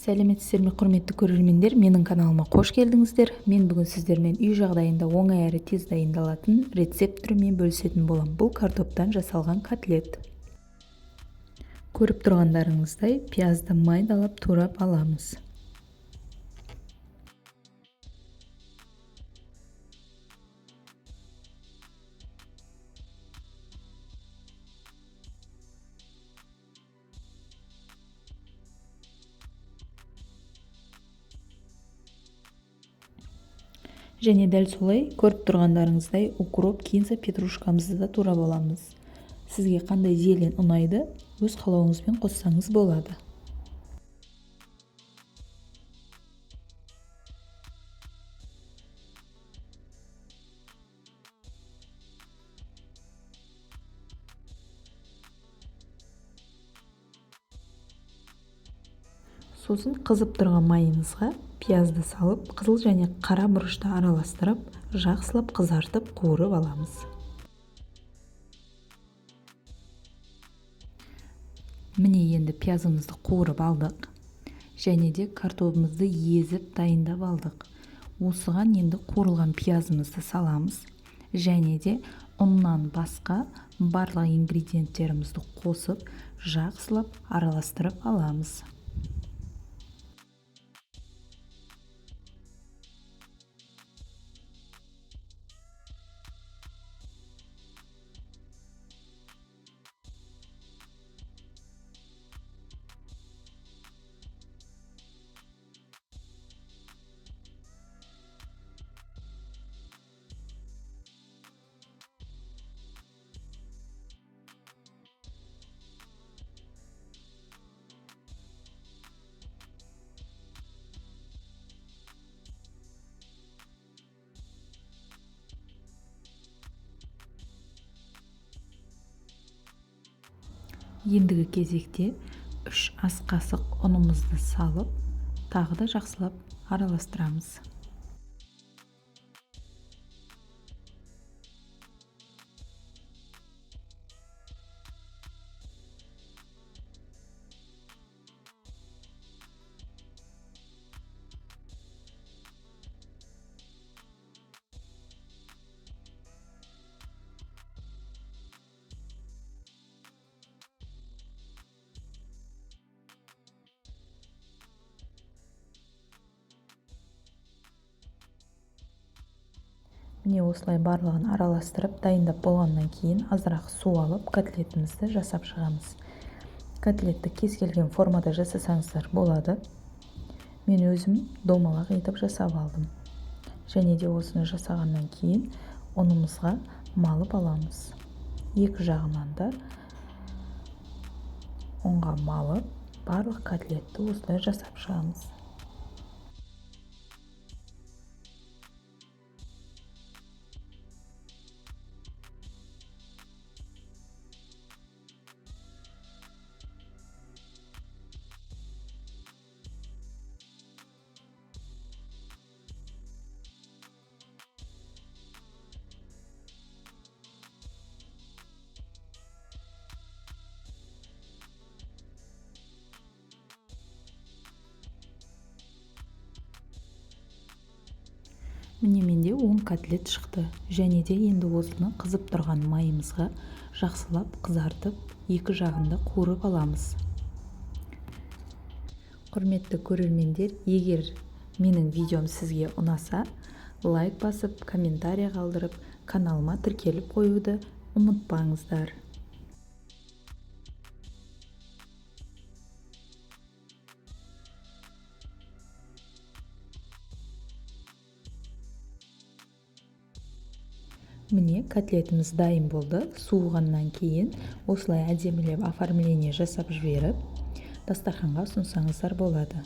Сәлеметсіздер ме, құрметті көрермендер! Менің каналыма қош келдіңіздер. Мен бүгін сіздермен үй жағдайында оңай әрі тез дайындалатын рецепт түрімен бөлісетін боламын. Бұл картоптан жасалған котлет. Көріп тұрғандарыңыздай, пиязды майдалап турап аламыз. Және дәл солай, көріп тұрғандарыңыздай, укроп, кинза, петрушкамызды да турап аламыз. Сізге қандай зелень ұнайды, өз қалауыңызбен қоссаңыз болады. Сосын қызып тұрған майымызға пиязды салып, қызыл және қара бұрышты араластырып, жақсылап қызартып, қуырып аламыз. Міне, енді пиязымызды қуырып алдық және де картобымызды езіп дайындап алдық. Осыған енді қуырылған пиязымызды саламыз және де ұннан басқа барлық ингредиенттерімізді қосып, жақсылап араластырып аламыз. Ендігі кезекте 3 ас қасық ұнымызды салып, тағы да жақсылап араластырамыз. Міне, осылай барлығын араластырып, дайындап болғаннан кейін азырақ су алып, котлетімізді жасап шығамыз. Котлетті кез келген формада жасасаңыздар болады. Мен өзім домалақ етіп жасап алдым. Және де осыны жасағаннан кейін ұнымызға малып аламыз. Екі жағынан да ұнға малып, барлық котлетті осылай жасап шығамыз. Міне, менде 10 котлет шықты. Және де енді осыны қызып тұрған майымызға жақсылап қызартып, екі жағында қуырып аламыз. Құрметті көрермендер, егер менің видеом сізге ұнаса, лайк басып, комментарий қалдырып, каналыма тіркеліп қоюды ұмытпаңыздар. Міне, котлетіміз дайын болды. Суығаннан кейін осылай әдемілеп оформление жасап жіберіп, дастарханға ұсынсаңыздар болады.